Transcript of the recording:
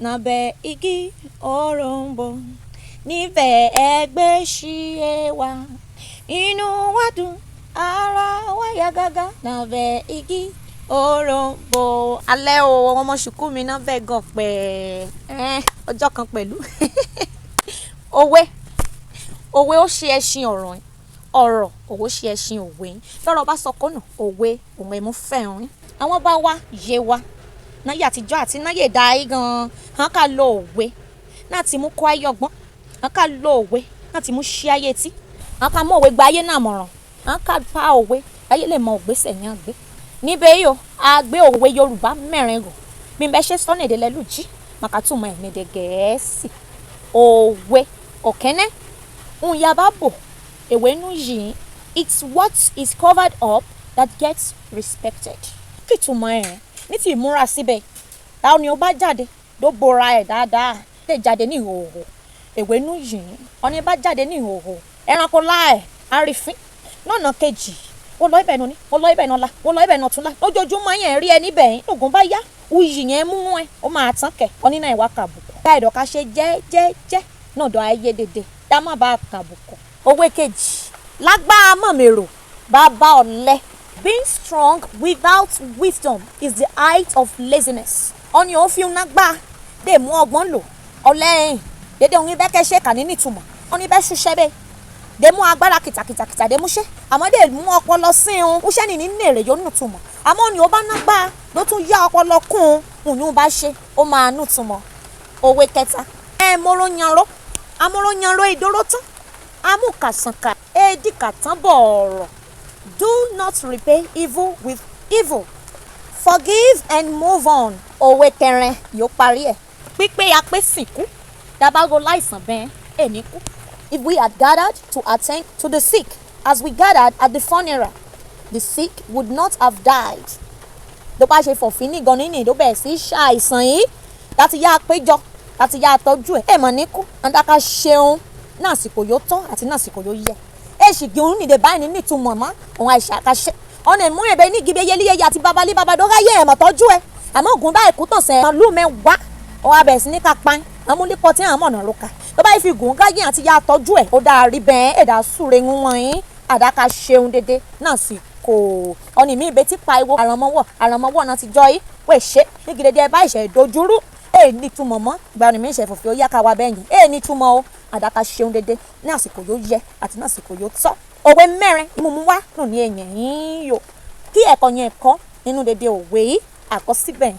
Lábẹ́ igi òrombó níbẹ̀ ẹgbẹ́ ṣí ẹ wá. Inú wa dùn, ara wa yá gágá lábẹ́ igi òrombó. Alẹ́ o, ọmọ ṣùkú mi náà bẹ́ẹ̀ gan pẹ́. Ọjọ́ kan pẹ̀lú. Òwe. Òwe ó ṣe ẹṣin ọ̀rọ̀ ẹ̀. Ọ̀rọ̀ òwe ṣe ẹṣin òwe. Tọ́rọ̀ bá sọ kónà, òwe òun ẹ̀mú fẹ́ràn. Àwọn bá wá yé wa. Náyé àtijọ́ àti náyé ìdáyé gan. Hán ká lo òwe láti mú kó ayé ọgbọ́n. Hán ká lo òwe láti mú ṣí ayé tí. Hán ká mú òwe gba ayé náà mọ̀ràn. Hán ká pa òwe ayé lè mọ ògbésẹ̀ ní àgbé. Níbẹ̀ yìí o, a gbé òwe Yorùbá mẹ́rin gùn. Bí n bá ṣe sọ ní èdè lẹ́lújí, màá tún mọ ẹ̀ ní èdè Gẹ̀ẹ́sì. Òwe ọ̀kẹ́nẹ́, ń ya bá bò, èwe nú yìí. It's what is covered up that gets respected. Kí ìtumọ̀ ẹ̀ ní ti ìmúra síbẹ̀. Táwọn ni ó bá jáde, ló bora ẹ̀ dáadáa. Lè jáde ní ìhòòhò. Èwe nú yìí. Ọ̀ní bá jáde ní ìhòòhò. Ẹranko láẹ̀, arífín. Lọ́nà kejì, ó lọ ibẹ̀ nù ní, ó lọ ibẹ̀ nù ọ̀la, ó lọ ibẹ̀ nù ọ̀túnla. Lójoojúmọ́ yẹn rí ẹ níbẹ̀ yín. Ògùn bá yá, uyì yẹn mú ẹ, ó máa tán kẹ̀. Ọ̀ní náà ìwà kàbùkù. Dá ìdọ̀ka ṣe jẹ́jẹ́jẹ́ náà dọ̀ ayé dédé. Dá má bá kàbùkù. Òwe kejì, lágbára mọ̀mẹ́rò, bàbá ọ̀lẹ. Being strong without wisdom is the height of laziness. Ọ̀ní ò fi ń nágbá, dè mú ọgbọ́n lò. Ọ̀lẹ ẹ̀yìn, dédé òun ibẹ̀ kẹ́ ṣe kà ní ìtumọ̀. Ọ̀ní bẹ́ ṣiṣẹ́ bẹ́ẹ̀. Dè mú agbára kìtàkìtàkìtà dè mú ṣe. Àmọ́ dè mú ọpọlọ sí un. Ṣé ní ní èrè yóò nù túmọ̀. Àmọ́ ọ̀ní ó bá nágbá ló tún yá ọpọlọ kún un. Òun yóò bá ṣe, ó máa nù túmọ̀. Òwe kẹta, ẹ mọ́rọ́ yanró. Amọ́rọ́ yanró ìdóró tán. Amúkàsànkà, èdìkà tán bọ̀ọ̀rọ̀. Do not repay evil with evil. Forgive and move on. Òwe kẹrin yóò parí ẹ̀. Pípé apé sìnkú. Dabago láìsàn bẹ́ẹ̀, èní kú. If we had gathered to attend to the sick as we gathered at the funeral, the sick would not have died. Tó bá ṣe fọ̀fín ní gan nínú ìdó bẹ̀rẹ̀ sí ṣàìsàn yìí láti yá péjọ láti yá tọ́jú ẹ̀ ẹ̀ mọ̀ ní kú. Andaka ṣeun náà àsìkò yóò tọ́ àti náà àsìkò yóò yẹ. Èsì kí òun nìde báyìí ní ìtumọ̀ mọ́ òun àìsàn àkàṣe. Ọ̀nà ìmú ẹ̀bẹ̀ ní ìgibẹ̀ yẹlíyẹyẹ àti babalí babadọ́ráyé ẹ̀ mọ̀ tọ́jú ẹ̀. Àmọ́ ògùn báyìí kú tàn sẹ́ màlúù mẹ́wàá. Ó wá bẹ̀rẹ̀ sí ní ká pa ẹ́. Amúlípọ̀ tí àwọn mọ̀nà ló ka. Tó bá fi gùn gáyé àti yá tọ́jú ẹ̀, ó dáa rí bẹ́ẹ̀ ẹ̀dá súre ń wọ̀n yín. Àdàkà ṣeun dédé náà sì kò. Ọ̀nì mi ìbetí pa ìwo àrànmọ́wọ̀ àrànmọ́wọ̀ náà ti jọ yìí. Wẹ̀ ṣe ní gidede ẹ bá ìṣẹ̀ ìdojúrú. Èè ní ìtumọ̀ mọ́. Ìgbà ọ̀nì mi ìṣẹ̀ fòfin ó yá ká wa bẹ́ẹ̀ yẹn. Èè ní ìtumọ̀ o. Àdàkà ṣeun dédé ní àsìkò yóò yẹ àti ní àsìkò yóò tọ́. Òwe mẹ́rin ìmúmu wá nù ní ẹ̀yìn yín yò. Kí ẹ̀kọ́ yẹn kọ́ nínú dédé òwe yìí àkọsíbẹ̀.